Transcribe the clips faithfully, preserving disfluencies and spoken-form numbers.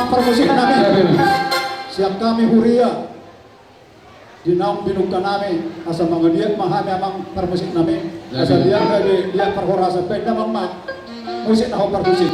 Parmusik nami. Sian hami huria di naung binungka nami, asa mangaliat ma hami amang parmusik nami. Asa liat ma di liat parhorasan pe, amang ma. Musik na ho parmusik.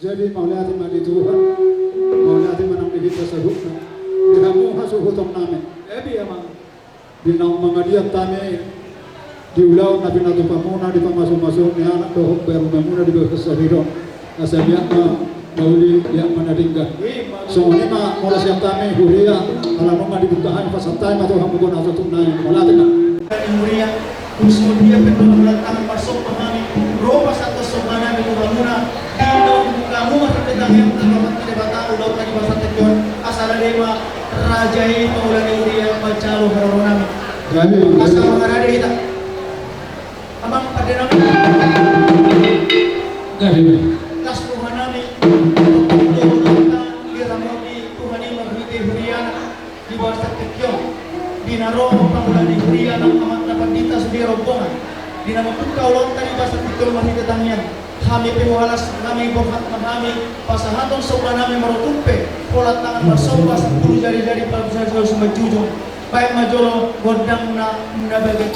Jadi mauliate ma di Tuhan, mauliate ma nang di hita saluhutna, di hamu hasuhuton nami. Gabe amang. Di naung mangaliat hami di ulaon na pinatupa muna, di pamasu-masu ni anak dohot boru muna di bagasan sadari on. Asa liat ma na uli, liat ma na denggan. Songon i ma molo sian hami huria, ala nunga dibuka hami, pasahat hami ma tu hamu bona tutunna i. Mauliate ma. Huria, huria pe tu hamu, tangan parsomba hami, ro pasahat somba nami tu hamuna. Di naung dibuka hamu marhite tangiang tu Amanta Debata, ulaon na di bagasan tingki on, asa rade ma raja i paula ni huria manjalo haroro nami. Gabe. Asa mangarade hita. Amang pande nami. Gabe. Las roha nami. Diramoti Tuhan i marhite huriana di bagasan tingki on. Di na ro paula ni huria nang amanta pandita sude rombongan. Di na mambuka ulaonta di bagasan tingki on marhite tangiang. Hami pe hualas, hami borhat ma hami pasahathon somba nami marotum pe, holan tangan marsomba, sampulu jari-jari, palu jari-jari simanjujung. Baen ma jolo gondangna, na bagen.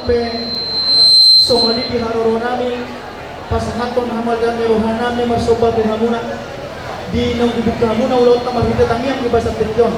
Pe songon i di haroro nami, pasahathon hamu, hata ni roha nami marsomba tu hamuna. Di naung dibuka hamuna ulaonta marhite tangiang di bagasan tingki on,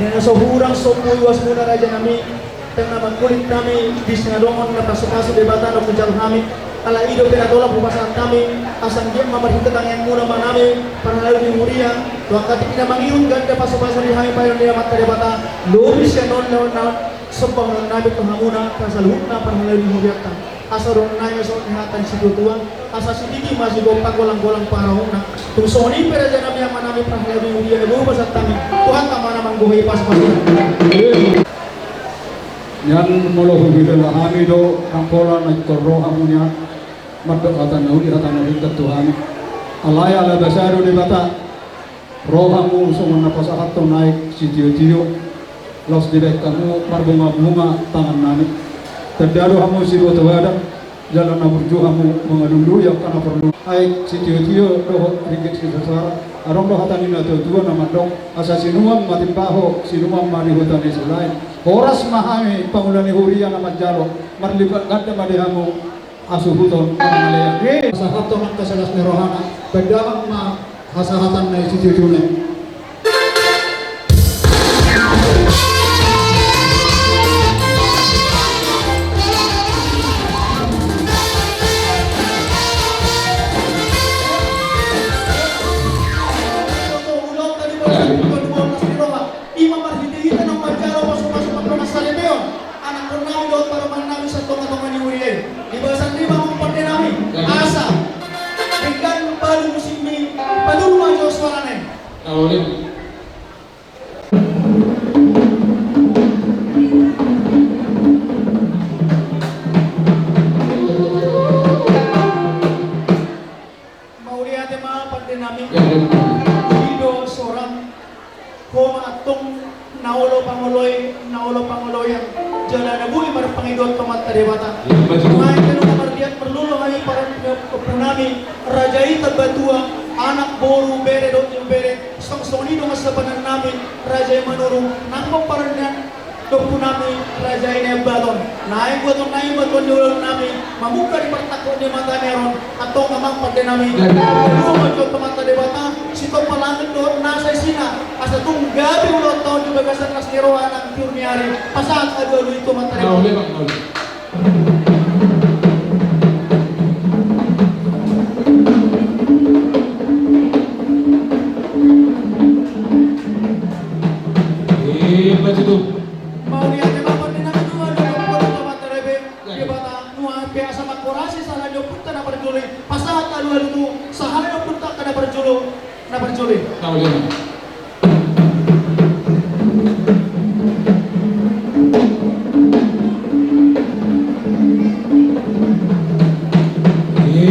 di na so hurang sombu iuas muna raja nami, tena mangkulit nami di sinadongon na pasu-pasu Debata na hujalo hami. Ala i dope na tolap hupasahat hami, asa anggiat ma marhite tangiang muna ma nami parhalado ni huria, tu angka tingki na mangihut ganda pasu-pasu di hami paeon ni Amanta Debata, lobi sian on na on na on. Somba ma nami tu hamuna, tu saluhutna parhalado ni hurianta. Asa ro nai so ni hata ni situatua, asa sititi ma sigompa golang-golang pangarahutna. Tung songon i pe raja nami, ama nami, parhalado ni huria na boi pasahat hami, Tuhanta ma na manggohi pasu-pasu. Nian molo huhilala hami do, angkola na ingkon ro hamu nian, mandok hata na uli, hata na pintar tu hami. Alai ala basa do Debata, ro hamu songon na pasahathon aek sitio-tio, laos dibahen hamu marbunga-bunga tangan nami. Tanda do hamu siboto adat, jala na burju hamu mangalului angka na porlu. Aek sitio-tio dohot ringgit sisasara. Adong do hata ni na tua-tua na mandok, asa sinuan ma timbaho, sinuan ma di huta ni silaen. Horas ma hami pangula ni huria na manjalo, marlipat ganda ma di hamu hasuhuton pangalehon. Pasahathon angka silas ni rohana, pandamang ma hasahatan na i sitio-tio na i. Ima marhite-hite naung manjalo pasu-pasu pardongansaripeon anakkon nami dohot parumaen nami sian tonga-tonga ni huria i. Di bagasan lima ma pande nami, asa denggan palu musikmi, palu ma jo suarana i. Mauliate ma pande nami. Boi do sorang. Ho ma antong na olo pangoloi, na olo pangoloian, jala na boi marpangidoan tu Amanta Debata. Nuaeng pe nunga marliat marlolo hami parange ni ompu nami, raja i Tambatua, anak, boru, bere dohot ibebere, songon i do ma sipanganon nami, raja i Manurung, nang pomparan ni ompu nami raja i Nababan. Naeng buaton nami, buaton ni ulaon nami, mamungka di partangko ni mata ni ari on. Antong amang pande nami, dua ma jo tu Amanta Debata, sitompa langit dohot nasa isina, asa tung gabe ulaonta on di bagasan las ni roha nang tiur ni ari, pasahat alu-alu i tu Amanta Debata. Mauliate ma pande nami, dua ma jo tu Amanta Debata. Debata, nuaeng pe asa mangkorasi sahala ni ompunta na parjolo i, pasahat alu-alu tu sahala ni ompunta angka na parjolo, na parjolo i.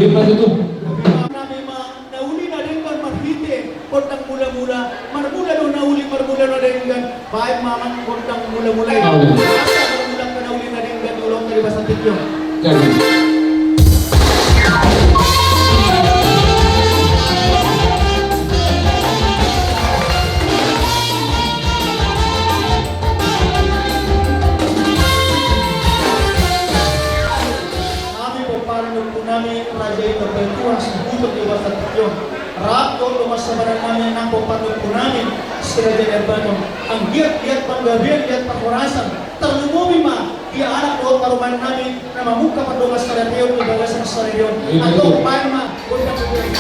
Ima tutu. Nami ma na uli na denggan marhite gondang mula-mula, marmula do na uli, marmula na denggan, baen ma amang gondang mula-mula i. Asa marmula angka na uli na denggan di ulaonta di bagasan tingki on. Hami pomparan ni ompu nami raja i Tambatua, suhuton di bagasan tingki on. Rap dohot dongan sabadan nami nang pomparan ni ompu nami si raja i Nababan. Anggiat liat panggabean, liat parhorasan, tarlumobi ma di anak dohot parumaen nami na mamungka pardongansaripeon di bagasan sadari on. Antong baen ma gondang mula i.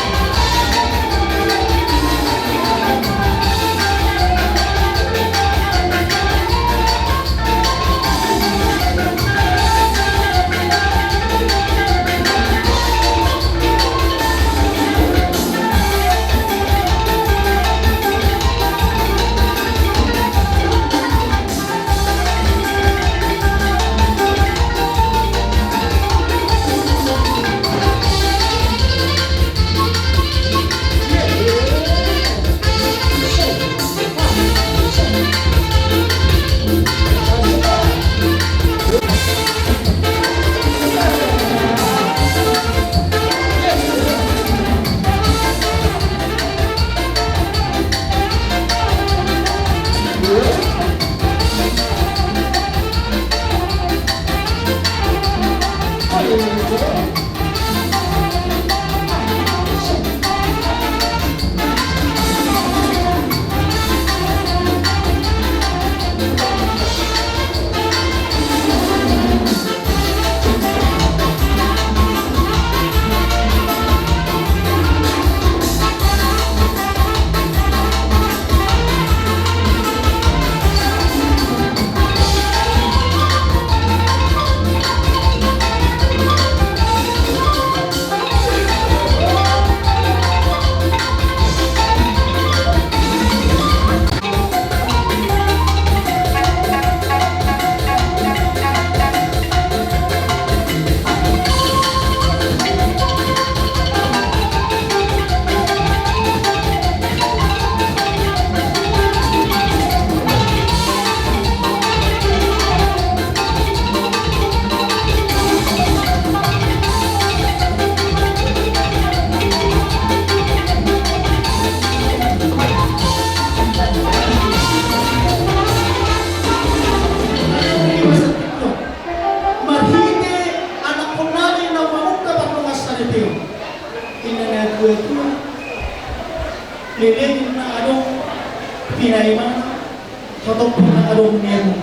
Leleng na adong pinaimana, hatop na adong niagu.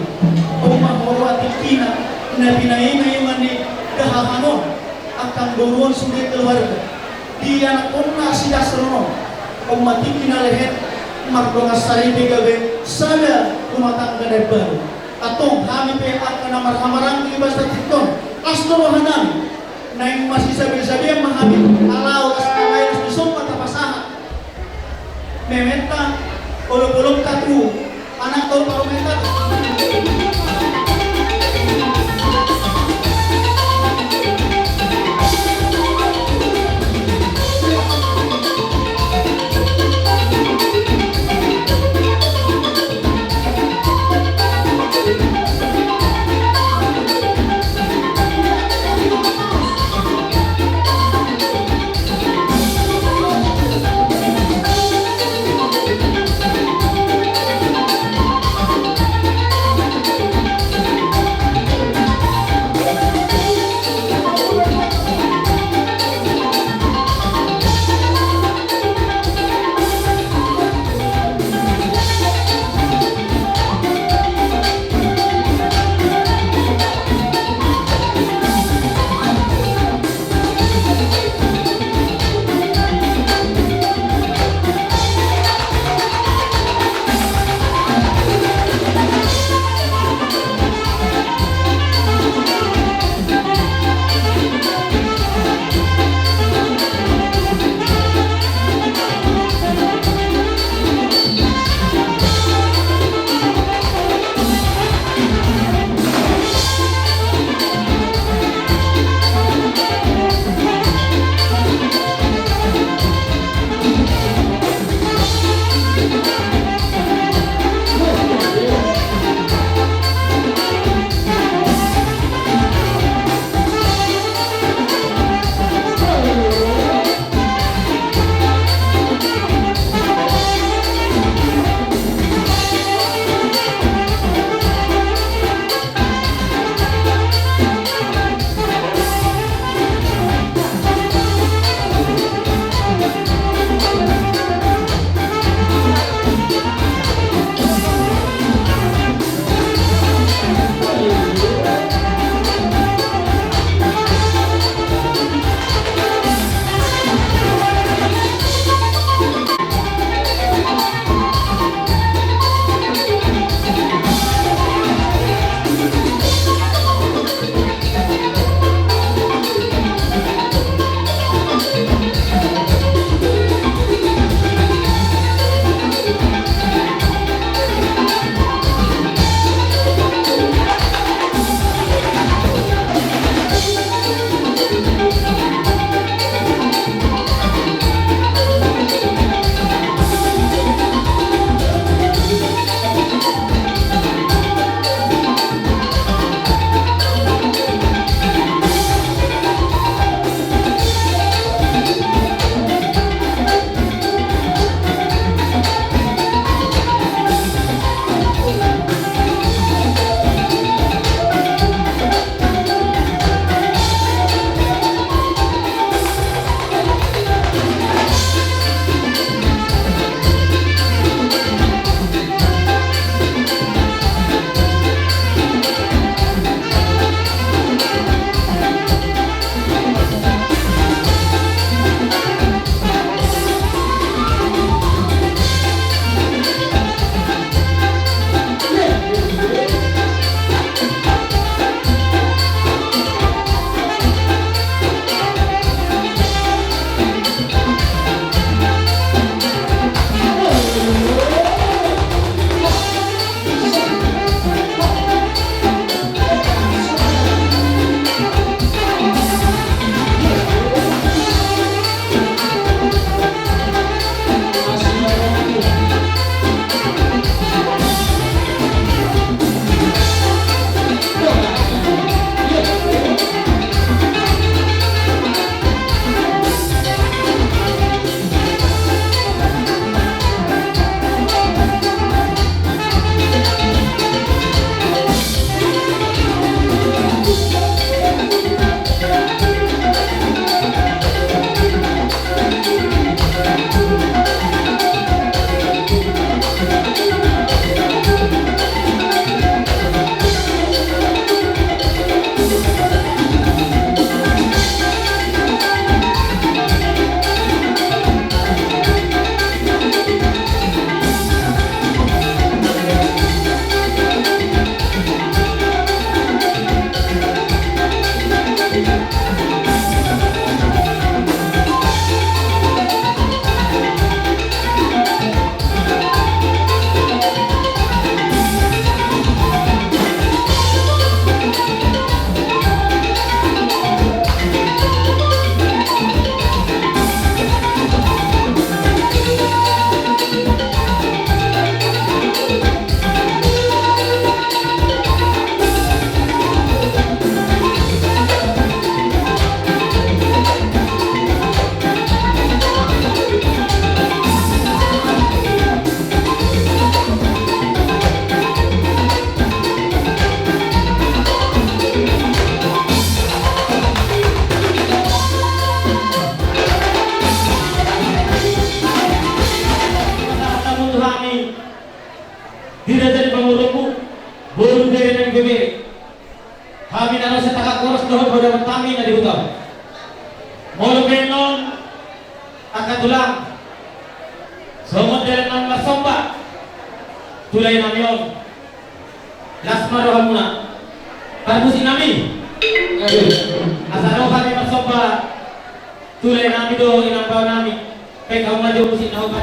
On ma huroha tingkina na pinaima-ima ni dahahan on, angka boru on sude keluarga. Di anakkonna si Dasron on, on ma tingkina lehet mardongan saripe gabe sada rumah tangga na baru. Antong hami pe angka na marhahamaranggi di bagasan tingki on, las do rohanami. Naeng masisabe-sabean ma hami, ala oras na lae las ni somba tapasahat. Mementa, olop-olopta tu anak tolu paromenta. Dohot poda hami na di huta on. Molo pe annon angka tulang, songon dalan nami marsomba tu lae nami on, las ma rohamuna, parmusik nami. Asa ro hami marsomba tu lae nami dohot inang bao nami. Pe hamu ma jo musik na hupa.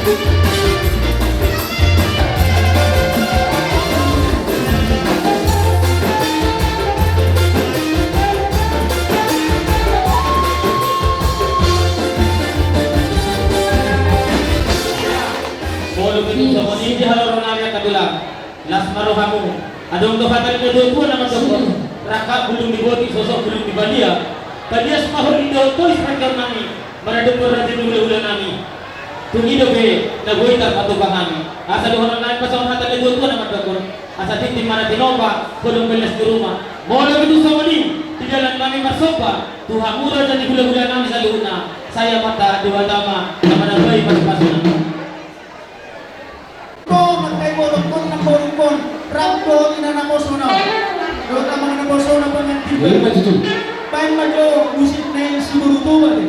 Molo betul songon i di haroro nami angka tulang. Las ma rohamu. Adong do hata ni natuatua na mandok, rangkap bulung ni botik, sosok bulung ni balian. Palias ma ho di dohot tois parkaon nami, maradophon raja ni hulahula nami. Tung i dope na boi tarpatupa hami. Asa dohonon nami ma songon hata ni natuatua na mandok, asa tintin ma na tinopa, holong palias ni ruma. Molo betul songon i, di dalan nami marsomba tu hamu raja ni hulahula nami saluhutna. Sai Amanta Debata ma na manabai pasupasuna. Bo, mangkai bolongkon nang borungkon, rap dohot ina naposona. Dohot amang naposona pangantin. Baen ma jo musik na i si boru Toba de.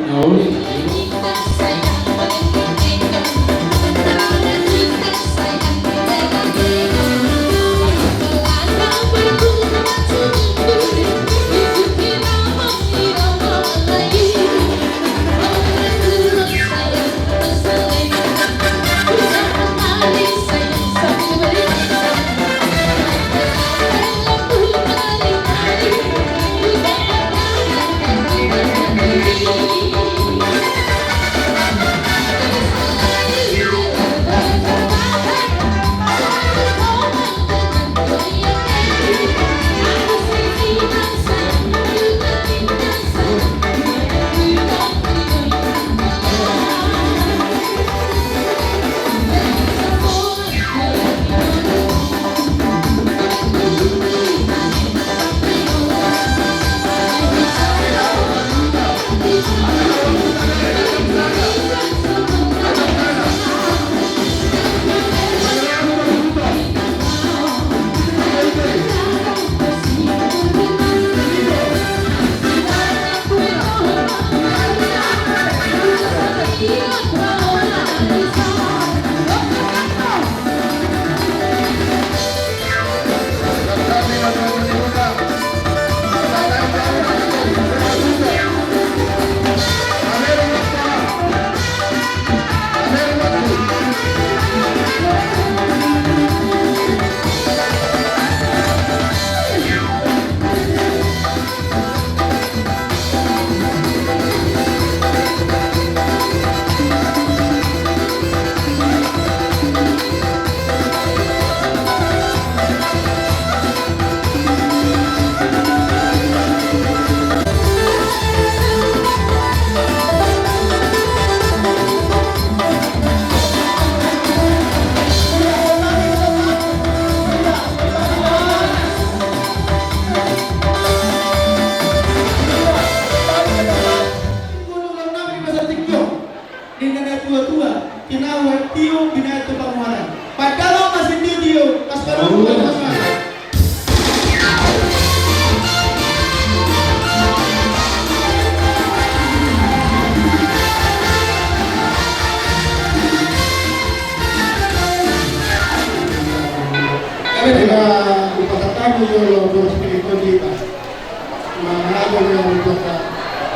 Ninna natuatua, tinahu tio binahen tu pangomoan. Padahal masih tio tio, pas baru. Kami dengan upasakan dulu, terus kita. Mangajar yang berkuasa.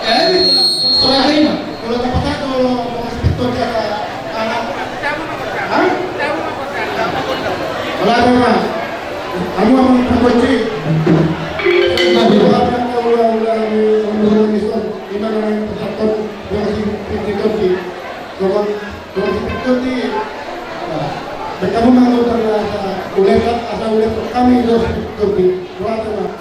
Jadi, terserah ini. Kalau dapat satu, kalau mau kasih betul dia ke anak. Hah? Kalau ada mah, kamu mau kunci. Tapi kalau ada yang tahu, udah, udah, udah, udah, udah, di mana yang persatuan, mau kasih kunci, kunci. Kalau, kalau kasih kunci, nah, dan kamu mau terasa, udah, asal udah, kami udah kunci. Kalau ada mah.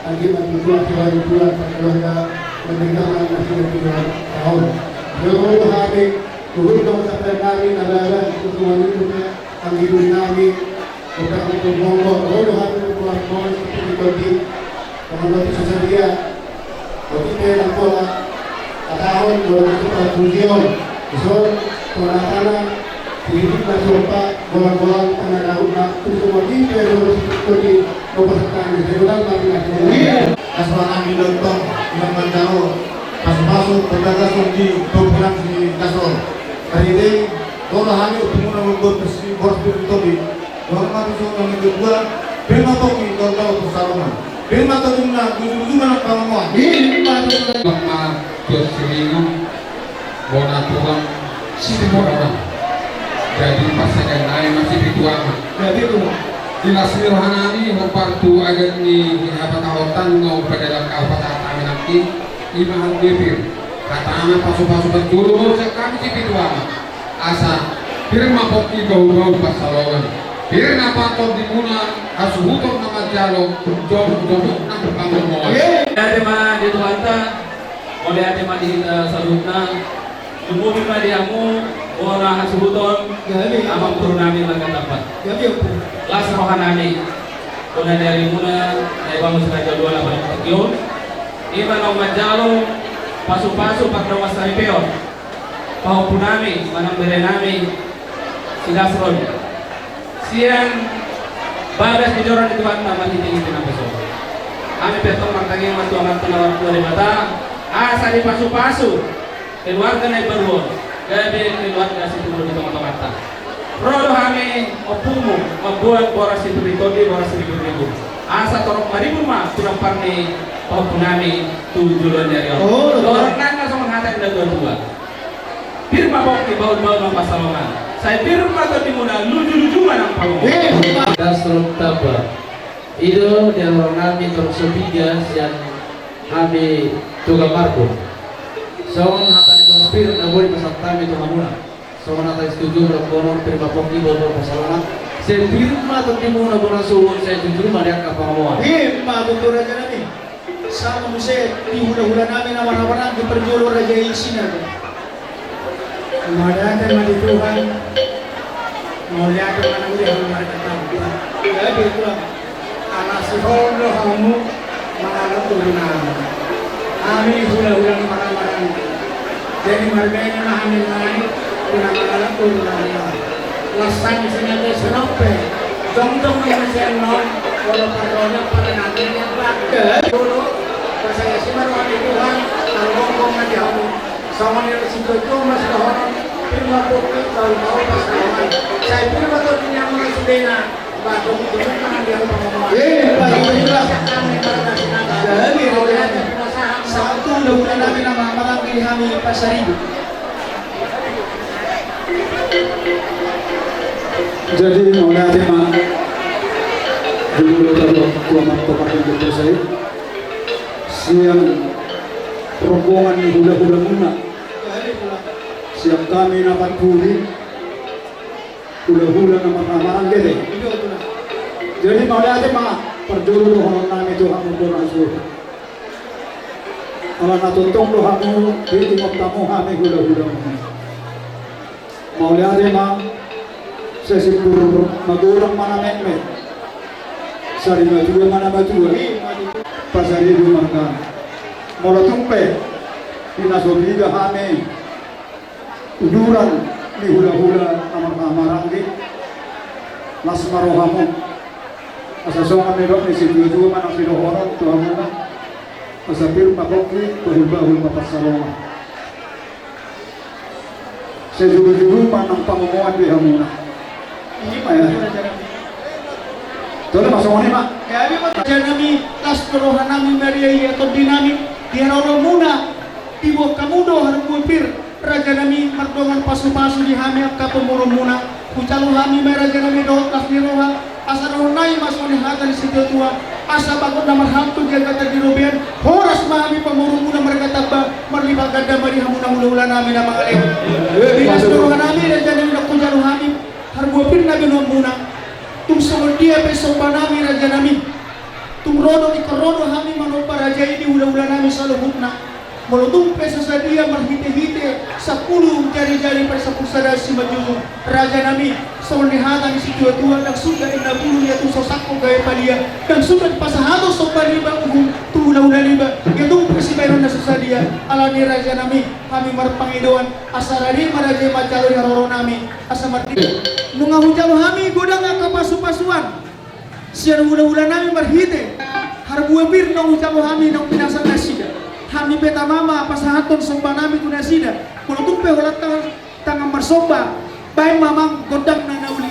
Anggi ma tutu, anggi ma tutu, anggi ma tutu, anggi ma tutu. Jolo hami, huhut do sampe nami na badan, tutu ma tutu pe, anggi ma tutu nami, bukan tutu monggo, jolo hami tutu monggo, tutu di kopi, teman kopi sesadia, kopi pe nang pola, Atahon, bola masuk ke tujuan. So, bola sana, sedikit masuk pak, bola-bola, tengah laut, nak, terus semua di, saya terus ikuti, nomor satu, saya ulang, tapi masih. Iya. Kasih nami dontong, yang manjalo, pasu-pasu, pedagang, di, program di Kasol. Hari ini, bola hami, untuk menunggu bersih, bola spirit, tobi. Dohot ma tu songon na kedua, pir ma pongki dohot dohot tu Salomo. Pir ma tondimuna, luju-luju ma nang pangomoan. Pir ma tu songon na kedua, Siringo, bona tulang, Situmorang. Jadi pasahaton nami ma Sipitu Ama. Jadi tu. Di las ni roha nami, hombar tu adat ni hata-hata hami, nunga padalan hata-hata nami nangkin, ima hata ni pir. Hata ma pasu-pasu parjolo, molo sian hami Sipitu Ama. Asa, pir ma pongki bahul-bahul pansalongan. Pir ma tondimuna hasuhuton na manjalo, jomuk-jomuk nang pangomoan. Mauliate ma di Tuhanta, mauliate ma di hita saluhutna, lumobi ma di hamu, bona hasuhuton, amangboru nami marga Tamba. Las roha nami, bona di arimuna, na ibangun si Raja Dua na paling tinggi on. Ima naung manjalo, pasu-pasu pardongan saripeon. Pahompu nami, manang bere nami, si Dasron. Sian bagas ni joro ni Tuhanta marhite-hite naposona. Hami pe antong martangiang ma tu Amanta na martua Debata, asa dipasu-pasu keluarga na imbaru on, gabe keluarga situtu di tonga-tonganta. Ro do hami ompumu, mamboan boras sipir ni tondi, boras sipir ni tondi. Asa torop maribur ma pinompar ni pahompu nami tu joloan ni ari on. Oh, dohot nangkin songon hata ni na tua-tua. Pir ma pongki bahul-bahul ma pansalongan. Sai pir ma tondimuna luju-luju ma nang pangomoan. Dasron Tamba. I do di roha nami torop so piga sian hami Toga Marbun. Songon hata ni boras pir na boi pasahat hami tu hamuna. Songon hata ni situtu, rap bonon, pir ma pongki bahul-bahul pansalongan. Sai pir ma tondimuna bona suhut, sai jujur ma di angka pangomoan. Ima tutu raja nami. Sama muse di hula-hula nami na marhahamaranggi, parjolo raja i Sinar. Mauliate ma di Tuhan. Mauliate ma nang di hamu marga Tamba. Jadi Tuhan, ala sihol do hamu mangalap turunan. Hami hula-hula na marhahamaranggi. Jadi marbege ma hami nai, guna mangalap turunan. Las ni sinate sinampe. Jongjong ni sian non, olo parroda pada nanti ni apa. Dulu, percaya si marwani Tuhan, kalau ngomong nanti hamu. Sama ni si Jojo masih dohonon, pir ma pongki, tahu-tahu pas kawan. Saya pir ma tondimuna sudena, baru itu kan dia ngomong. Eh, baru itu lah. Jadi, satu udah bulan nanti nama maranggi hami Pasaribu. Jadi, mauliate ma. Dulu, dulu, dulu, dulu, dulu, dulu, dulu, dulu, sian rombongan ni hula-hula muna. Sian hami na paturi, hula-hula na marhahamaranggi. Jadi, mauliate ma, parjolo dohonon nami tu hamu bona suhut. Ala na tongtong do hamu, diingot hamu hami hula-hula muna. Mauliate ma, sesimbur magodang ma na metmet. Sari matua ma na matua. Pasaribu marga. Molo tung pe, di na so piga hami, uduran ni hula-hula na marhahamaranggi. Las ma rohamu. Asa songon nidok ni situa-tua ma na sidohonon tu hamuna. Asa pir ma pongki, bahul-bahul ma pansalongan. Sejulu-julu ma nang pangomoan di hamuna. Ima ya. Tole ma songon i ma. Raja nami, las roha nami, maria ia tondi nami, di haroromuna, diboan hamu do harbue pir, raja nami, mardongan pasu-pasu di hami angka pamoruonmuna. Hujalo hami ma raja nami dohot las ni roha, asa dohonon nami ma songon hata ni situa-tua, asa bagot na marhalto di agatan di robean, horas ma hami pamoruonmuna marga Tamba, marlipat ganda ma di hamuna hula-hula nami na mangalehon. Di las ni roha nami raja nami, ndang hujalo hami harbue pir na binoanmuna. Tung songon dia pe somba nami raja nami. Tung Ro do, ingkon ro do hami manomba raja i di hula-hula nami saluhutna. Molo tung pe so sadia marhite-hite sampulu jari-jari pasampulu sada simanjujung, raja nami, songon ni hata ni situa-tua, ndang suda inna bulu ia tung so sangkot gabe palia, ndang suda dipasahathon somba niba uhum tu hula-hula niba ia tung pe sibahenon na so sadia. Alani raja nami, hami marpangidoan asa rade ma raja i manjalo di haroro nami asa mardi. Nunga hujalo hami godang angka pasu-pasuan sian hula-hula nami marhite harbue pir, naung hujalo hami naung pinasahat nasida. Hami pe tama ma pasahathon somba nami tu nasida. Molo tung pe holan tangan marsomba, baen ma amang gondangna na uli.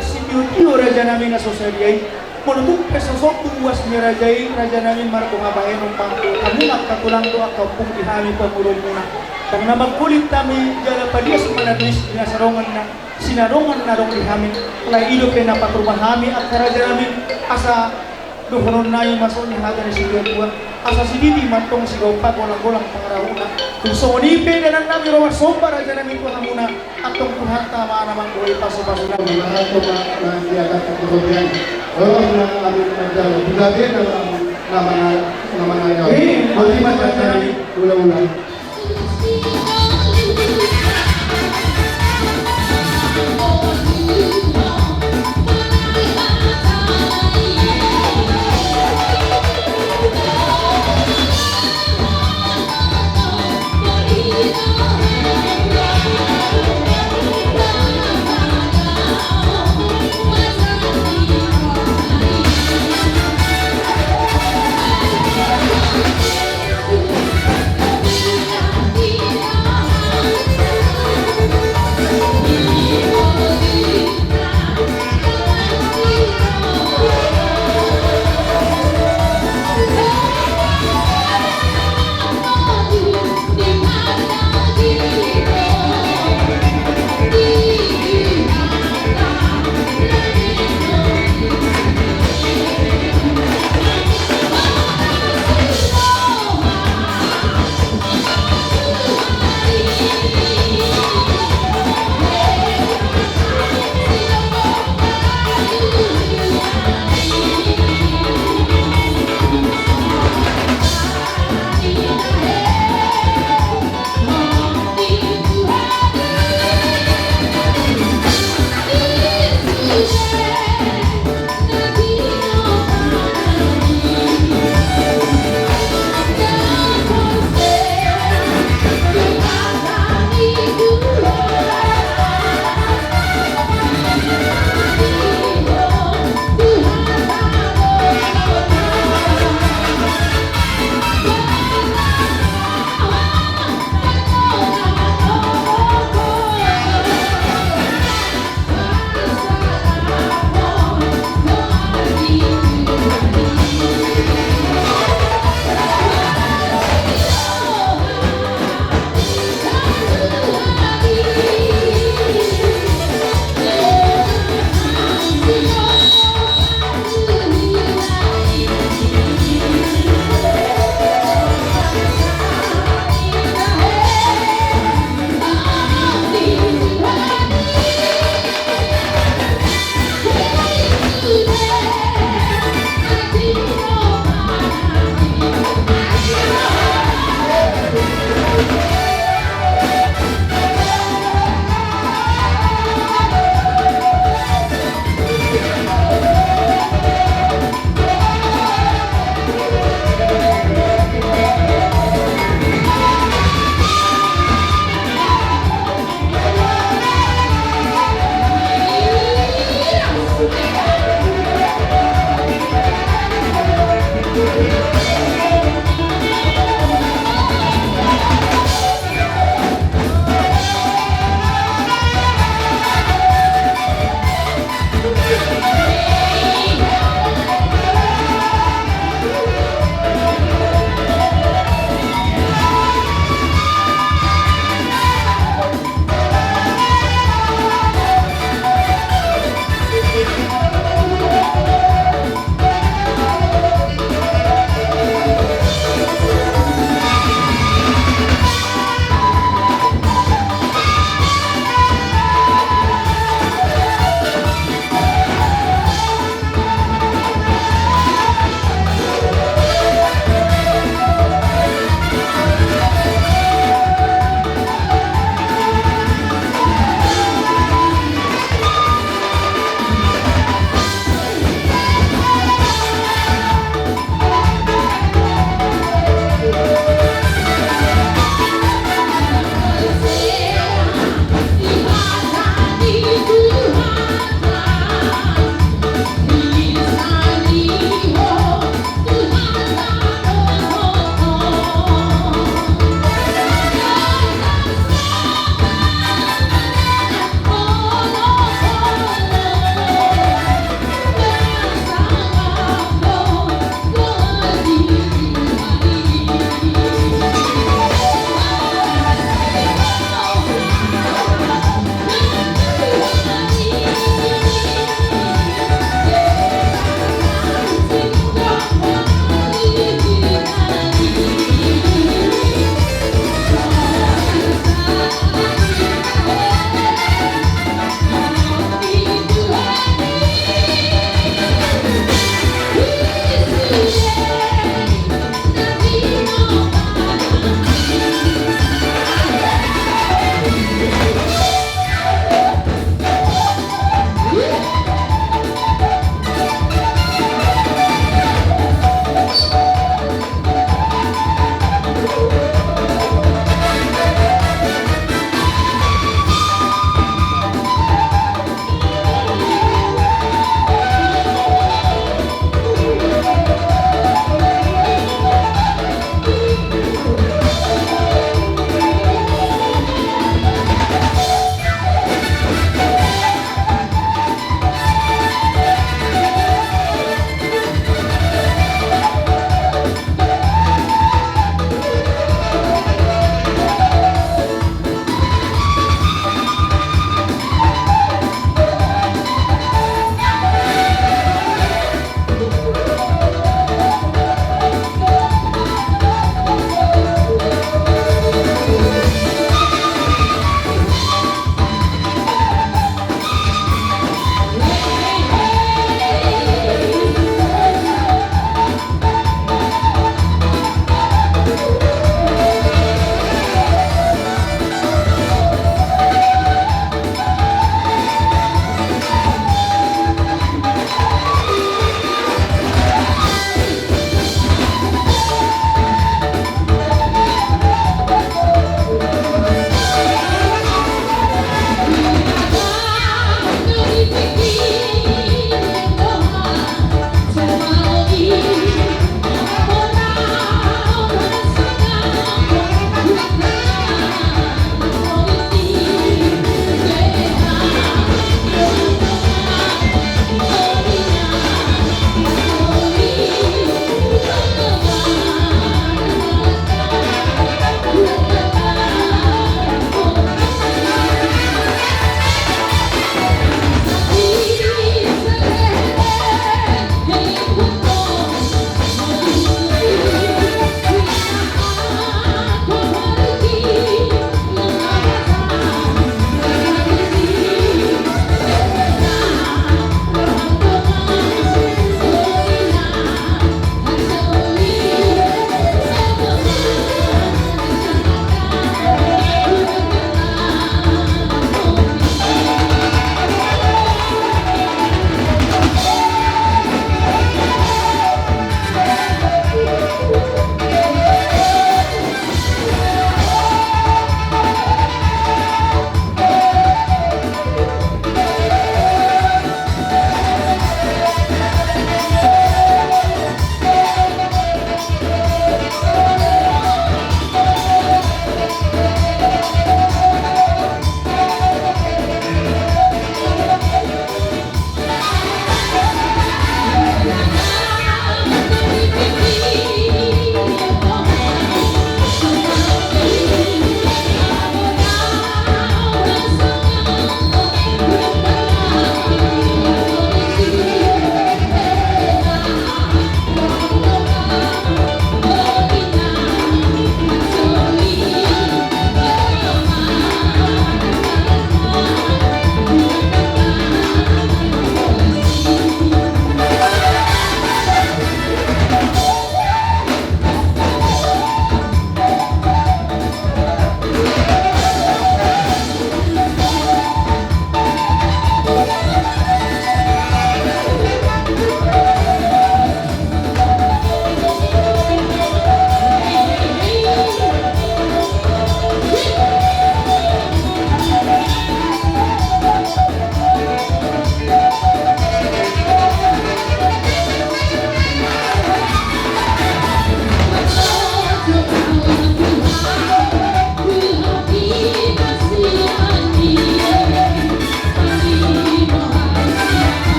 Sitio-tio raja nami na so sadia i. Molo tung pe so sombu uas ni raja i, raja nami, marboha bahenon ma hamu angka tulang dohot angka ompung di hami pamoruonmuna. Ndang na mangkulit hami jala palias ma na tuis di na sarongan na sinadongan na adong di hami. Alai i dope na paturba hami angka raja nami, asa dohonon nami ma songon ni hata ni situa-tua, asa sididi ma antong sigaop golang-golang pangarahutna. Tung songon i pe dalan nami ro marsomba raja nami tu hamuna, antong Tuhanta ma na manggohi pasu-pasu nami. Antong ma na di atas kemudian. Oh, na amin manjalo. Budabe na nama nama nama. Eh, boti ma jajari ula-ula.